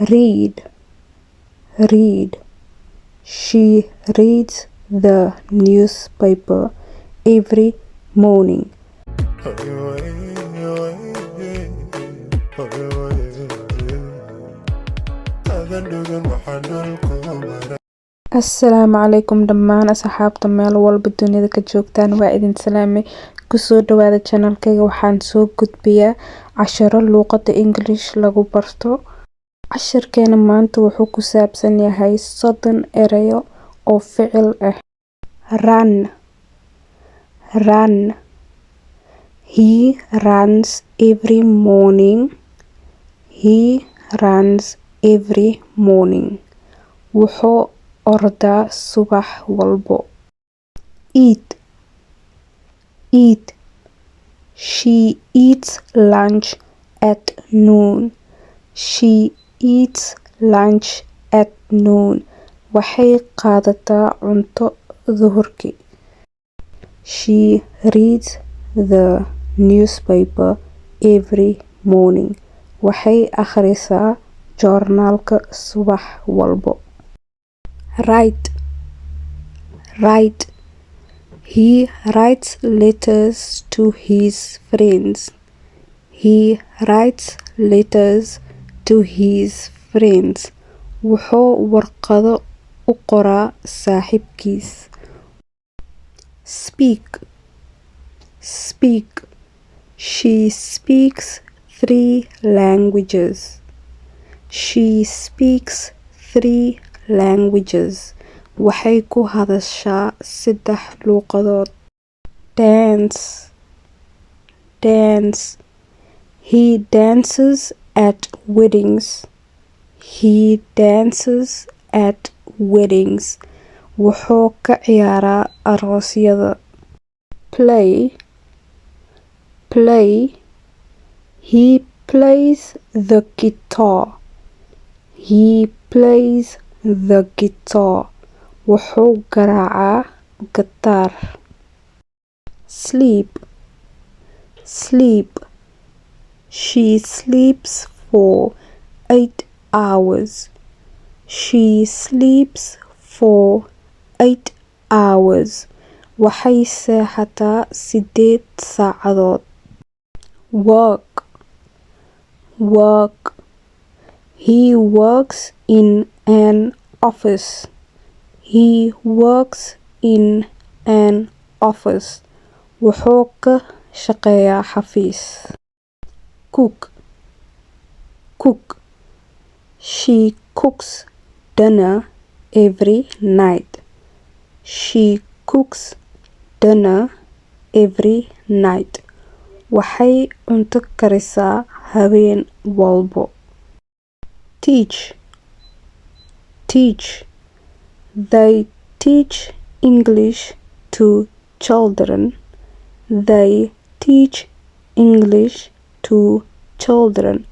Read, read. She reads the newspaper every morning. Assalaamu calaykum dhammaan asxaabta meel walba dunida ka joogtaan, waa idin salaamay. Kusoo dhawaada channelkayga. Waxaan soo gudbiyaa casharo luuqada English lagu barto. Cashirkeena maanta wuxuu ku saabsan yahay 30 erayo oo ficil ah. Run, run. He runs every morning. He runs every morning. Wuxuu ordaa subax walbo. Eat, eat. She eats lunch at noon. She eats lunch at noon. Waxay qaadataa cunto duhurkii. She reads the newspaper every morning. Waxay akhrisaa joornaalka subax walbo. Write, write. He writes letters to his friends. He writes letters to his friends. Wuxuu warqado u qoraa saaxiibkiis. Speak, speak. She speaks three languages. She speaks three languages. Waxay ku hadashaa saddex luuqadood. Dance, dance. He dances at weddings. He dances at weddings. Wuxuu ka ciyaaraa aroosyada. Play, play. He plays the guitar. He plays the guitar. Wuxuu garaacaa gitaar. Sleep, sleep. She sleeps for 8 hours. She sleeps for 8 hours. Waxay seexataa 8 saacadood. Work, work. He works in an office. He works in an office. Wuxuu ka shaqeeyaa xafiis. Cook, cook. She cooks dinner every night. She cooks dinner every night. Waxay cunto karisaa habeen walbo. Teach, teach. They teach English to children. They teach English to children.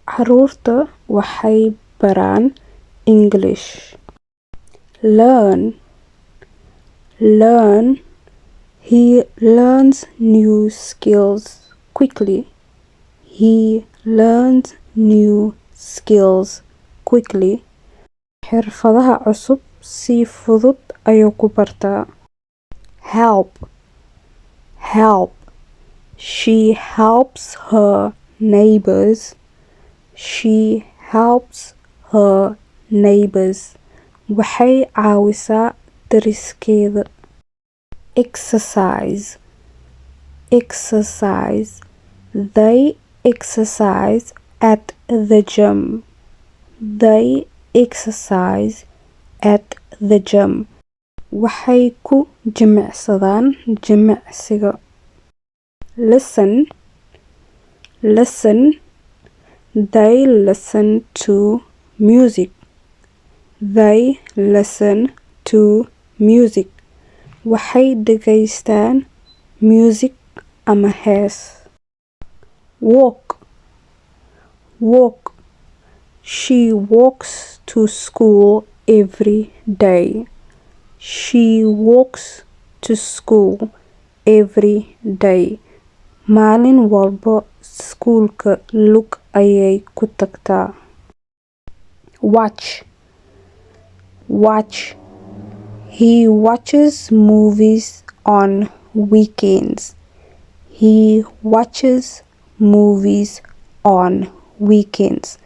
Carruurta waxay baraan English. Learn, learn. He learns new skills quickly. He learns new skills quickly. Xirfadaha cusub si fudud ayuu ku bartaa. Help, help. She helps her neighbors. She helps her neighbors. Waxay caawisaa deriskeeda. Exercise, exercise. They exercise at the gym. They exercise at the gym. Waxay ku jimicsadaan jimicsiga. Listen, listen. They listen to music. They listen to music. Waxay dhegaystaan muusig ama hees. Walk, walk. She walks to school every day. She walks to school every day. Maalin walba iskuulka lug ayay ku tagtaa. Watch, watch. He watches movies on weekends. He watches movies on weekends.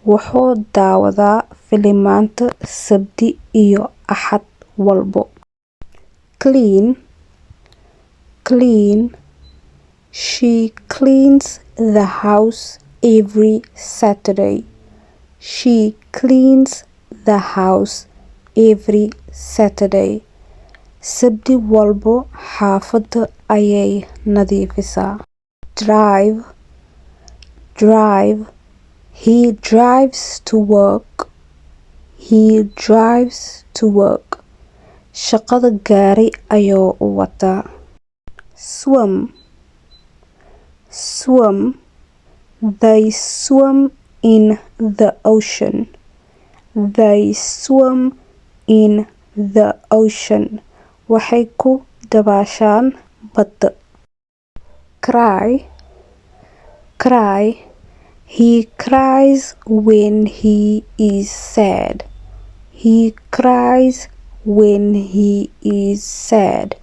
Wuxuu daawadaa filimaanta Sabti iyo Axad walbo. Clean, clean. She cleans the house every Saturday. She cleans the house every Saturday. Sabti walbo xaafadda ayay nadiifisaa. Drive, drive. He drives to work. He drives to work. Shaqada gaari ayuu u wataa. Swim, swim. They swim in the ocean. They swim in the ocean. Waxay ku dabaashaan badda. Cry, cry. He cries when he is sad. He cries when he is sad.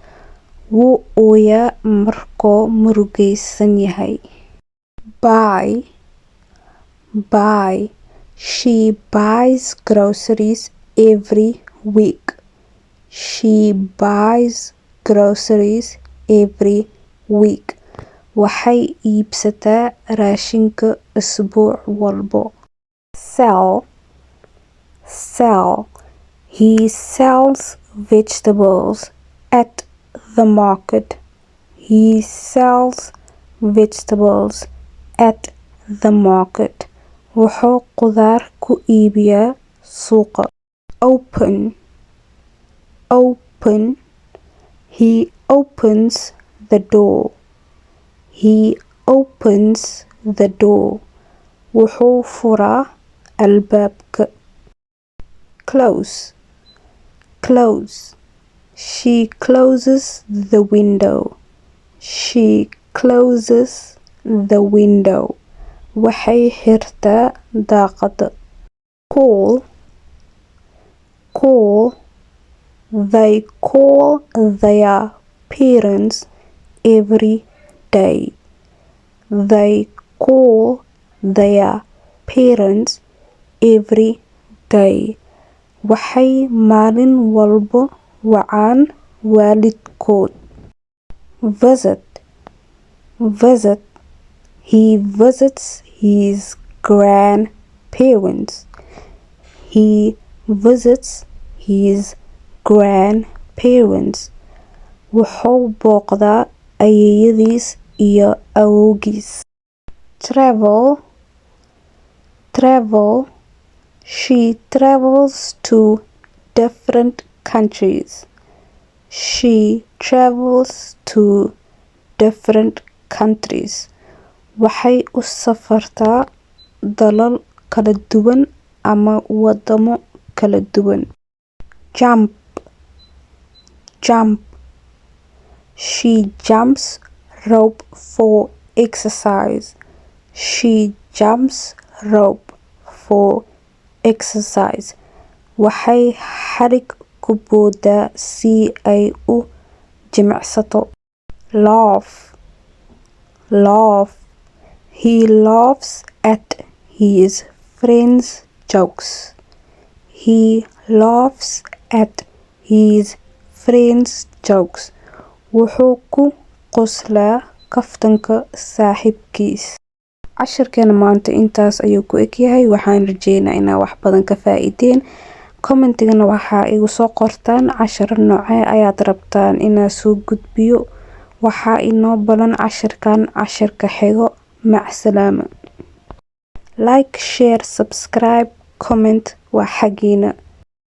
Wuu ooyaa markuu murugaysan yahay. Buy, buy. She buys groceries every week. She buys groceries every week. Waxay iibsataa raashinka isbuuc walbo. Sell, sell. He sells vegetables at the market. He sells vegetables at the market. Wuxuu khudaar ku iibiyaa suuqa. Open, open. He opens the door. He opens the door. Wuxuu furaa albaabka. Close, close. She closes the window. She closes the window. Waxay xirtaa daaqadda. Call, call. They call their parents every day. They call their parents every day. Waxay maalin walba wacaan waalidkood. Visit, visit. He visits his grandparents. He visits his grandparents. Wuxuu booqdaa ayeeyadiis iyo awowgiis. Travel, travel. She travels to different countries. She travels to different countries. Waxay u safartaa dalal kala duwan ama wadamo kala duwan. Jump, jump. She jumps rope for exercise. She jumps rope for exercise. Waxay xarig ku boodaa si ay u jimicsato. Laugh, laugh. He laughs at his friend's jokes. He laughs at his friend's jokes. Wuxuu ku qoslaa kaftanka saaxiibkiis. Casharkeena maanta intaas ayuu ku eg yahay. Waxaan rajeynaa inaa wax badan ka faa'iideen. Commentigana waxaa igu soo qortaan casharo noocee ayaad rabtaan inaa soo gudbiyo. Waxaa inoo balan casharkan casharka xigo. Macsalaama. Like, share, subscribe, comment waa xagiina.